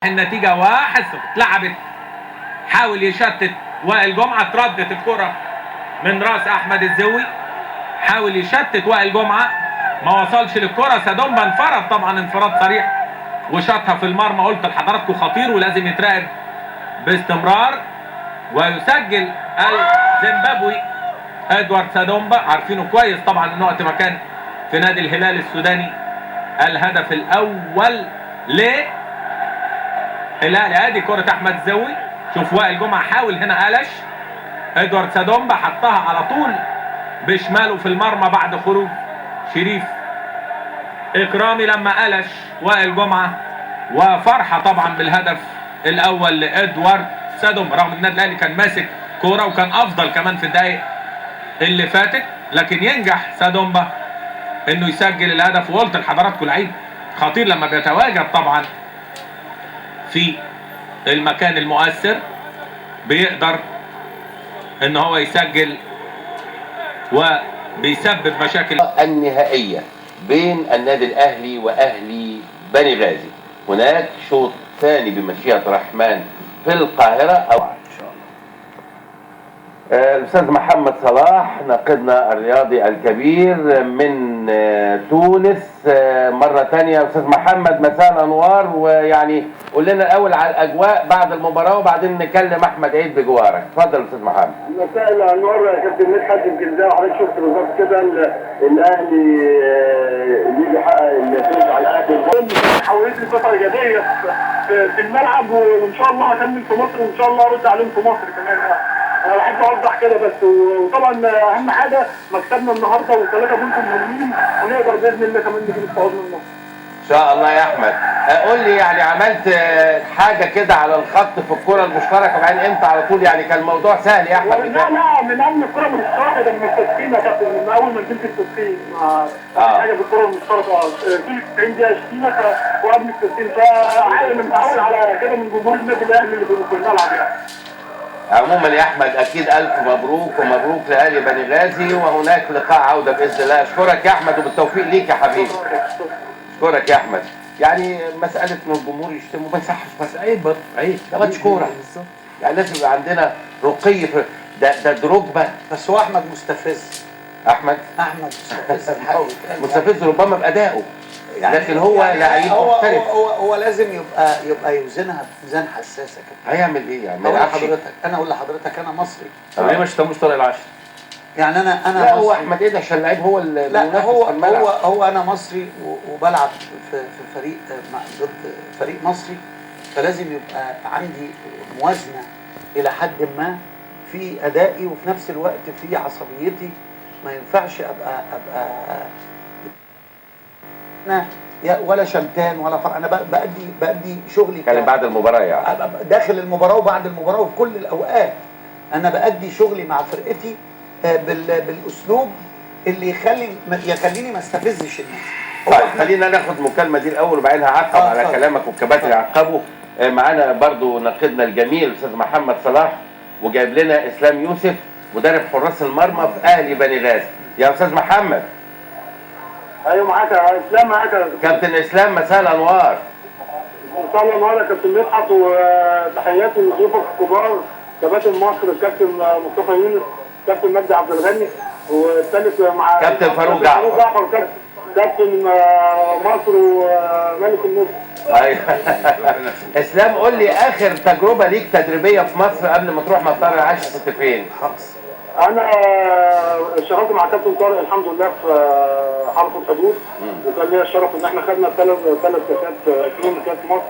النتيجة 1-0. اتلعبت، حاول يشتت وائل جمعة، اتردت الكرة من راس أحمد الزوي، حاول يشتت وائل جمعة ما وصلش للكرة. سادومبا انفرد طبعا انفراد صريح وشاطها في المرمى. قلت لحضراتكم خطير ولازم يتراقب باستمرار. ويسجل الزيمبابوي ادوارد سادومبا، عارفينه كويس طبعا من وقت ما كان في نادي الهلال السوداني، الهدف الاول ل الاهلي. ادي كرة احمد الزوي، شوف وائل جمعة حاول هنا قلش، ادوارد سادومبا حطها على طول بشماله في المرمى بعد خروج شريف اكرامي لما قلش وائل جمعة. وفرحة طبعا بالهدف الاول لادوارد سادومبا، رغم ان النادي الاهلي كان ماسك كورة وكان افضل كمان في الدقايق اللي فاتت، لكن ينجح سادومبا انه يسجل الهدف. وقلت لحضراتكم لعيب خطير لما بيتواجد طبعا في المكان المؤثر بيقدر ان هو يسجل وبيسبب مشاكل. النهائية بين النادي الأهلي وأهلي بني غازي، هناك شوط ثاني بمشيئة الرحمن في القاهرة أو إن شاء الله. الأستاذ محمد صلاح ناقدنا الرياضي الكبير من تونس، مرة تانية. أستاذ محمد مساء الأنوار، ويعني قول لنا الأول على الأجواء بعد المباراة وبعدين نكلم أحمد عيد بجوارك. اتفضل أستاذ محمد. مساء الانوار يا كابتن مدحت. يمكن زي ما حضرتك شفت بالظبط كده الاهلي اللي بيحقق الفوز على الاهلي، حولت لي فترة ايجابية في الملعب، وان شاء الله هكمل في مصر، وان شاء الله ارد عليهم في مصر كمان. انا بحب اوضح كده بس. وطبعا اهم حاجة مكسبنا النهارده وثلاثة point مهمين، ونقدر باذن الله كمان نجيب الصعود من مصر ان شاء الله. يا احمد قول لي يعني عملت حاجة كده على الخط في الكره المشتركة وبعدين امتى على طول؟ يعني كان الموضوع سهل يا احمد؟ لا لا، من قبل الكره المشتركة ده، من التسخين يا كابتن، من اول ما نزلت التسخين حاجة في الكره المشتركة طول 90 دقيقة شتيمه وقبل التسخين، فانا متعود على كده من جمهور النادي الاهلي اللي في الملعب يعني. عموما يا احمد اكيد الف مبروك، ومبروك لاهلي بني غازي، وهناك لقاء عوده باذن الله. اشكرك يا احمد وبالتوفيق ليك يا حبيبي. اشكرك يا احمد. يعني مسالة ان الجمهور يشتموا ما يصحش، بس عيب برضه، عيب، ده ماتش كورة يعني لازم يبقى عندنا رقي في ده دروجبا. بس هو احمد مستفز. احمد مستفز الحقيقة، مستفز ربما بادائه يعني، لكن هو يعني لعيب محترف. هو لازم يبقى يوزنها بميزان حساسة كده. هيعمل ايه يعني؟ اقول لحضرتك، انا اقول لحضرتك انا مصري. طب ليه ما اشتموش طارق العشري؟ يعني انا لا هو احمد ايه ده عشان اللعيب هو اللي لا هو انا مصري وبلعب في فريق ضد فريق مصري، فلازم يبقى عندي موازنه الى حد ما في ادائي، وفي نفس الوقت في عصبيتي. ما ينفعش ابقى انا ولا شمتان ولا فرق. انا بأدي شغلي كان بعد المباراة يعني، داخل المباراة وبعد المباراة وفي كل الاوقات انا بأدي شغلي مع فرقتي بالاسلوب اللي يخليني ما استفزش الناس. طيب خلينا ناخد مكالمة دي الاول وبعدين هعقب على كلامك والكباتن يعقبوا. معانا برضو ناقدنا الجميل الاستاذ محمد صلاح، وجايب لنا اسلام يوسف مدرب حراس المرمى في اهلي بني غازي. يا استاذ محمد. ايوه معاك يا اسلام. معاك يا كابتن اسلام. مساء الانوار. مساء الانوار يا كابتن مدحت، وتحياتي لضيوفك الكبار كباتن مصر الكابتن مصطفى يونس، كابتن مجدي عبد الغني، والثالث مع كابتن فاروق جعفر، كابتن مصر وملك النصر. ايوه اسلام قول لي اخر تجربه ليك تدريبية في مصر قبل ما تروح مطار العاشر كنت فين؟ انا اشتغلت مع كابتن طارق الحمد لله في حرس الحدود، وكان ليا الشرف ان احنا خدنا ثلاث كاسات، 2 كاس مصر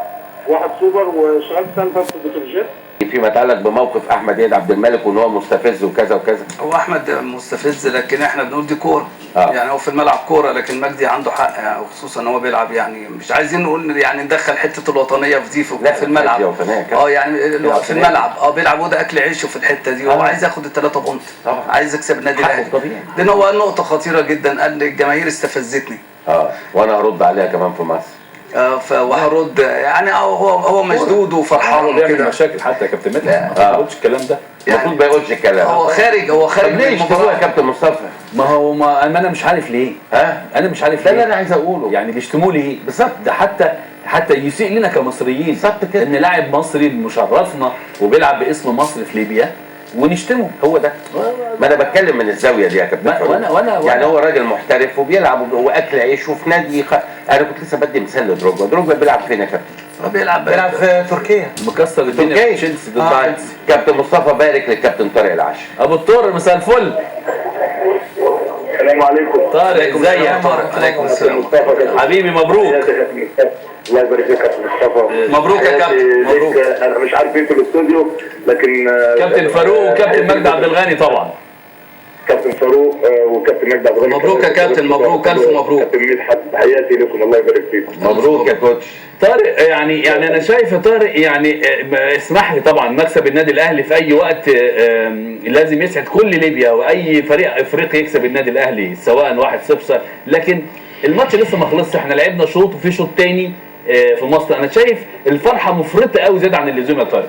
1 سوبر، واشتغلت سنة في بتروجيت. فيما يتعلق بموقف احمد عيد عبد الملك وان هو مستفز وكذا وكذا. هو احمد مستفز، لكن احنا بنقول دي كورة. يعني هو في الملعب كورة، لكن مجدي عنده حق يعني، وخصوصا ان هو بيلعب يعني مش عايزين نقول يعني ندخل حتة الوطنية في دي في الملعب. يعني في الملعب بيلعب وده اكل عيشه في الحتة دي، وهو عايز ياخد الثلاثة point، طبعا عايز يكسب النادي الاهلي، لان هو قال نقطة خطيرة جدا، قال الجماهير استفزتني. وانا هرد عليها كمان في مصر. وهرد يعني. هو مشدود وفرحان وكده، بيعمل مشاكل حتى يا كابتن مدحت. ما بيقولش الكلام ده، المفروض ما يقولش الكلام. هو خارج طب ليه يشتموه يا كابتن مصطفى؟ ما هو ما انا مش عارف ليه. ها؟ انا مش عارف ده ليه. اللي انا عايز اقوله يعني بيشتموه ليه بالظبط. ده حتى حتى يسيء لنا كمصريين بالظبط كده. ان لاعب مصري مشرفنا وبيلعب باسم مصر في ليبيا ونشتمه. هو ده، ما انا بتكلم من الزاوية دي يا كابتن فاروق. وأنا يعني هو راجل محترف وبيلعب واكل عيشه في نادي انا كنت لسه بدي مثال لدروجبا. دروجبا بيلعب فين يا كابتن؟ بيلعب في تركيا، مكسر الدنيا في تشيلسي ضد تشيلسي. كابتن مصطفى بارك للكابتن طارق العشري. ابو الطور مساء الفل. السلام عليكم طارق، ازيك؟ طارق عليكم السلام حبيبي، مبروك. الله يبارك فيك يا كابتن مصطفى. مبروك يا كابتن، مبروك. انا مش عارف مين في الاستوديو، لكن كابتن فاروق وكابتن مجدي عبد الغني. طبعا كابتن فاروق وكابتن مجدي عبد الغني. مبروك يا كابتن، مبروك، الف مبروك. كابتن مدحت، تحياتي لكم، الله يبارك فيكم. مبروك يا كوتش. طارق، يعني انا شايف يا طارق، يعني اسمح لي، طبعا مكسب النادي الاهلي في اي وقت لازم يسعد كل ليبيا، واي فريق افريقي يكسب النادي الاهلي سواء 1-0، لكن الماتش لسه ما خلصش، احنا لعبنا شوط وفي شوط تاني في مصر. انا شايف الفرحة مفرطة قوي زيادة عن اللزوم يا طارق.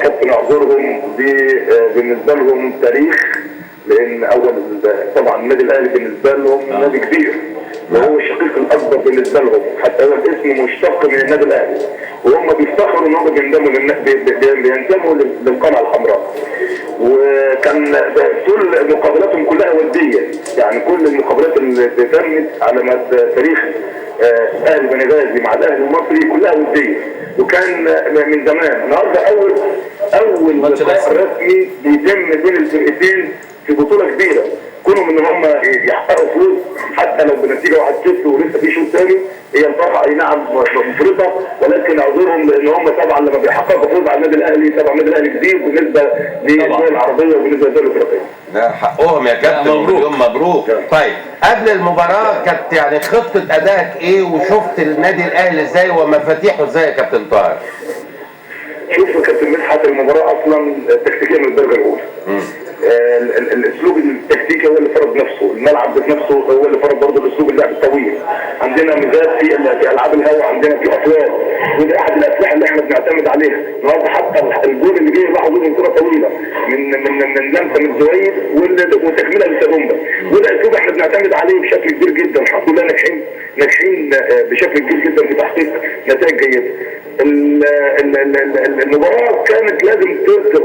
كابتن اعذرهم، دي بالنسبة لهم تاريخ، لان اول طبعا النادي الاهلي بالنسبة لهم نادي كبير، وهو الشقيق الاكبر بالنسبة لهم، حتى هو الاسم مشتق من النادي الاهلي، وهم بيفتخروا ان هم بينتموا للقلعه الحمراء. وكان كل مقابلاتهم كلها وديه، يعني كل المقابلات اللي تمت على مدى تاريخ اهلي بنغازي مع الاهلي المصري كلها وديه، وكان من زمان. النهارده اول لقاء رسمي بيتم بين الفرقتين في بطوله كبيرة، كونهم ان هم يحققوا فوز حتى لو بنتيجة 1-0 ولسه في شوط ثاني، هي الفرحة اي نعم مفرطة، ولكن اعذرهم لان هم طبعا لما بيحققوا فوز على النادي الاهلي، طبعا النادي الاهلي كبير بالنسبة للدول العربية وبالنسبة للدول الافريقية. ده حقهم يا كابتن، مبروك مبروك. طيب قبل المباراة كانت يعني خطه ادائك ايه، وشفت النادي الاهلي ازاي ومفاتيحه ازاي يا كابتن طاهر؟ شوف يا كابتن مدحت، المباراة اصلا تكتيكية من الدرجة الاولى. الاسلوب التكتيكي هو اللي فرض نفسه، الملعب ذات نفسه هو اللي فرض برضه الاسلوب اللعب الطويل. عندنا ميزات في العاب الهواء، عندنا في اطوال، وده احد الاسلحة اللي احنا بنعتمد عليها. النهارده حتى الجول اللي جه راح جول من كره طويلة من من من لمسه من زويد وتكمله لسادومبا، وده اسلوب احنا بنعتمد عليه بشكل كبير جدا. الحمد لله ناجحين بشكل كبير جدا في تحقيق نتائج جيدة. المباراة كانت لازم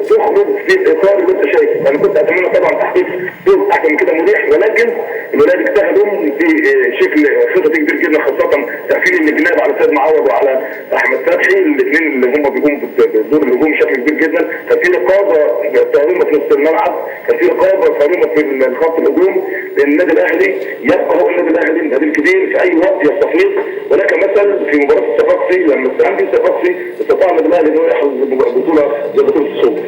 تخرج في الاطار اللي انت شايفه. انا كنت اتمنى طبعا تحقيق فوز احسن من كده مريح، ولكن الولاد اجتهدوا في شكل خطط كبير جدا، خاصة تقفيل الجناب على سيد معوض وعلى احمد فتحي، الاثنين اللي هم بيقوموا بدور الهجوم بشكل كبير جدا. كان في رقابه صارمة في نص الملعب، كان في رقابه صارمة في خط الهجوم، لان النادي الاهلي يبقى هو النادي الاهلي، النادي الكبير في اي وقت يستفيق. ولك مثل في مباراة الصفاقسي، لما استعان بيه الصفاقسي استطاع النادي الاهلي انه يحرز بطوله زي بطوله السوبر.